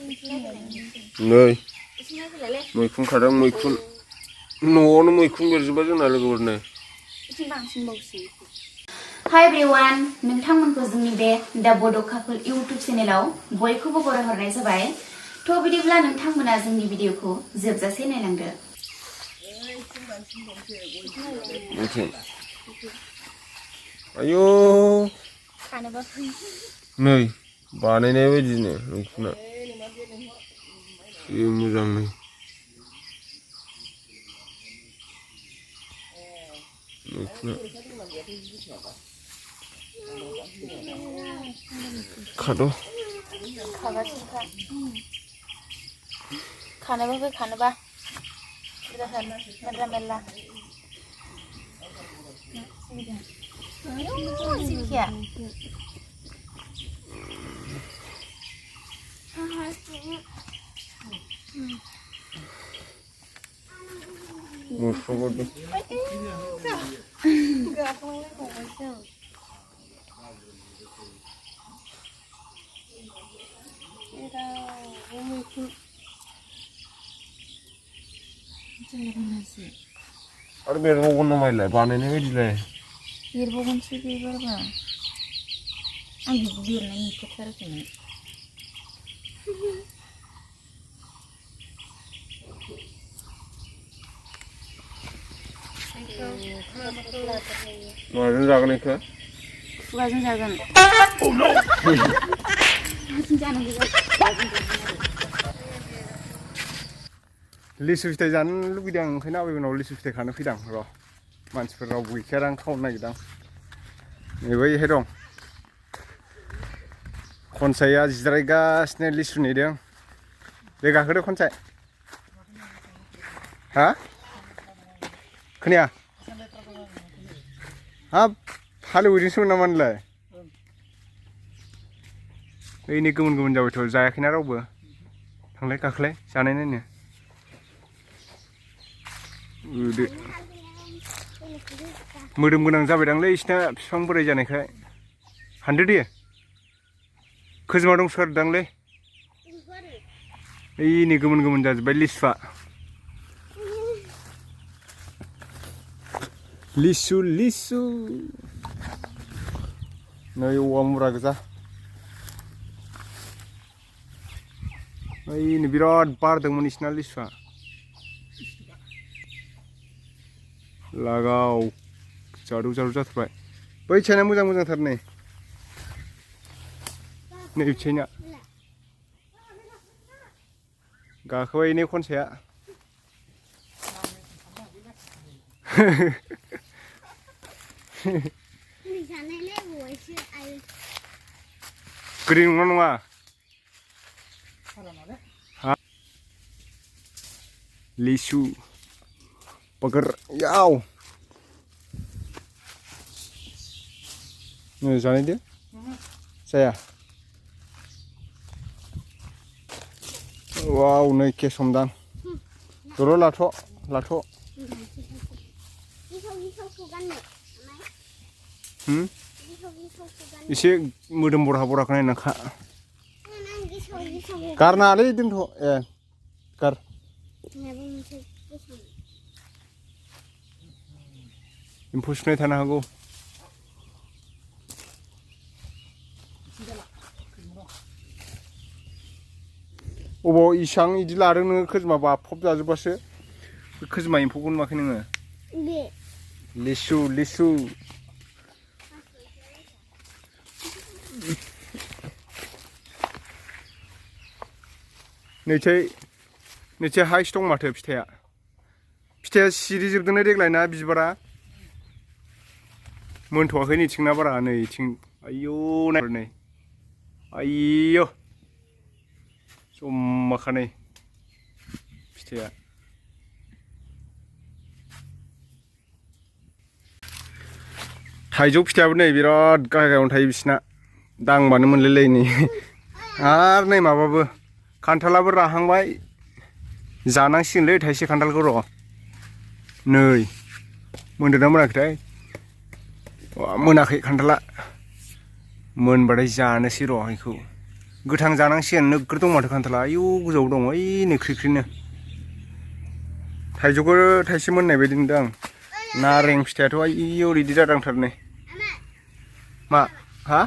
नै मैखुन खादों मैखुन न'आवनो मैखुन बेरजोबा जोंना लोगोफोरनो हाय एवरीवन नोंथांमोनखौ जोंनि बे दा बड' कापल इउट्यूब चेनेलाव बयखौबो बरायहरनाय जाबाय थ' बिदिब्ला नोंथांमोना जोंनि भिडिअखौ जोबजासे नायलांदो आयौ नै बानायनाय बायदिनो मैखुना जि मोजां नै मैखुना खाद' खानोबा फै खानोबा मेरला मेरला जिखिया मुसुगुरदों आरो बेरबावगोन नामालाय बानायनाय बायदिलाय बेरबावगोनसो बेबारबा आं बिदि बेरनाय नुफेरथाराखैमोन माजों जागोन बेखौ खुगाजों जागोन लिसु फिथाइ जानो लुगैदों आं ओंखायनो आबैमोनाव लिसु फिथाइ खानो फैदां र' मानसिफोर रावबो गैखाया आं खावनो नागिरदां नै बैहाय दं खनसाया जिरायगासिनो लिसु नेदों दे गाखोदो खनसाय हा खोनाया हाब हालेवैजोंसोमोन नामा नोंलाय ओइनै गोमोन गोमोन जाबायथ' जायाखैना रावबो थांलाय गाखोलाय जानाय नायनो मोदोम गोनां जाबायदांलै बिसिना बिफां बोराय जानायखाय हानदो दे खोजोमा दंसोगारदांलै ओइनै गोमोन गोमोन जाजोब्बाय लिसुआ लिसु लिसु नै औवा मुरा गोजा ओइनै बिराद बारदोंमोन बिसिना लिसुआ लागाव जारौ जारौ जाथारबाय बै चाइना मोजां मोजांथार नै चाइना गाखोबाय नै खनसाया गोदै नंगौना नङा लिसु बागर याव नै जानाय दे जाया वाव नै केस हमदां दर' लाथ' एसे मोदोम बरहा बरहाखौ नायना खा गारनाङालै दोनथ' ए गार एम्फौ सुनाय थानो हागौ अबाव इसां इदि लादों नोङो खोजोमा बाफब जाजोबबासो खोजोमा एम्फौखौ नुवाखै नोङो लिसु लिसु नैथिं हाइस दं माथो फिथाइया सिरिजोबदोंनो देग्लायना बिबारा मोनथ'वाखै नैथिंना बारा नैथिं आयौ नै आयौ जमाखानै फिथाइया थाइजौ फिथाइयाबो नै बिराद गाहाय गाहायावनो थायो बिसिना दांबानो मोनलायलायो नै आरो नै माबाबो खान्थालाबो राहांबाय जानांसिगोनलै थाइसे खान्थालखौ र' नै मोनदोंना मोनाखैथाय मोनाखै खान्थाला मोनबाथाय जानोसै र' बेखौ गोथां जानांसिगोन नोगोर दं माथो खान्थाला आयौ गोजौआव दं ओइ ख्रिख्रिनो थाइजौखौ थाइसे मोननाय बायदि नुदों आं नारें फिथाइयाथ' आयौ रेडि जादांथार नै मा हा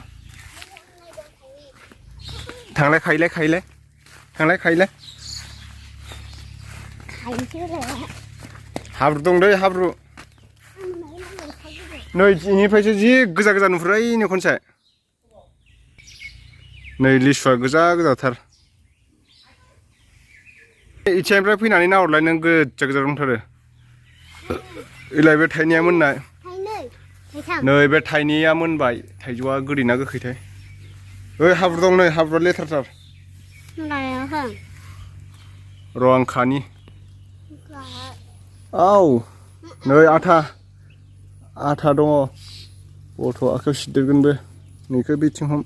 थांलाय खायलाय हाब्रु दं दै हाब्रु नै इनिफ्रायसो जि गोजा नुहुरो ओइनो खनसे नै लिसुआ गोजाथार इथिंनिफ्राय फैनानै नाहरलाय नों गोजा दंथारो इलाय बे थाइनैया मोननाय नै बे थाइनैया मोनबाय थाइजौआ गोदैना गोखैथाय ओइ हाब्रु दं नै हाब्रुआ लेथारथार र' आं खानि औ नै आथा दङ गथ' आखायाव सिदेरगोनबो नैखौ बिथिं हम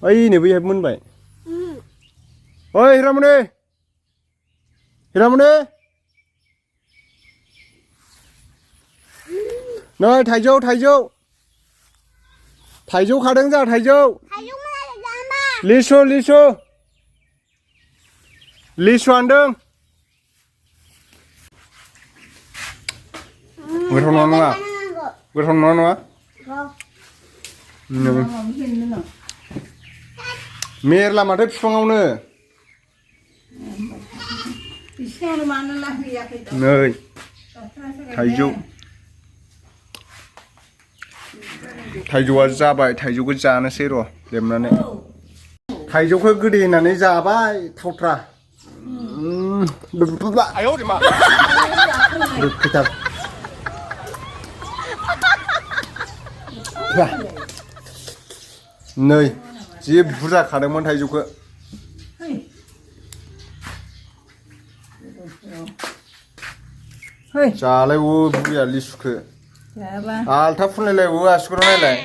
ओइनो बैहाय मोनबाय ओइ हिरामनि नै थाइजौ खादों जा थाइजौ लिसु हानदों गोथाव नङा मेरला माथो बिफाङावनो नै थाइजौआ जाबाय थाइजौखौ जानोसै र' लेमनानै थाइजौखौ गोदै होननानै जाबाय थावथ्रा गोखैथार नै जि बुरजा खादोंमोन थाइजौखौ जालायबो बुरिया लिसुखौ आलथा फुनलायलायबो आसुगुराव नायलाय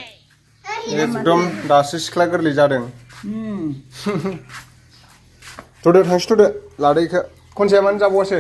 एकदम दासो सिख्ला गोरलै जादों थ'दो लादो इखौ खनसेया मानो जाबावासो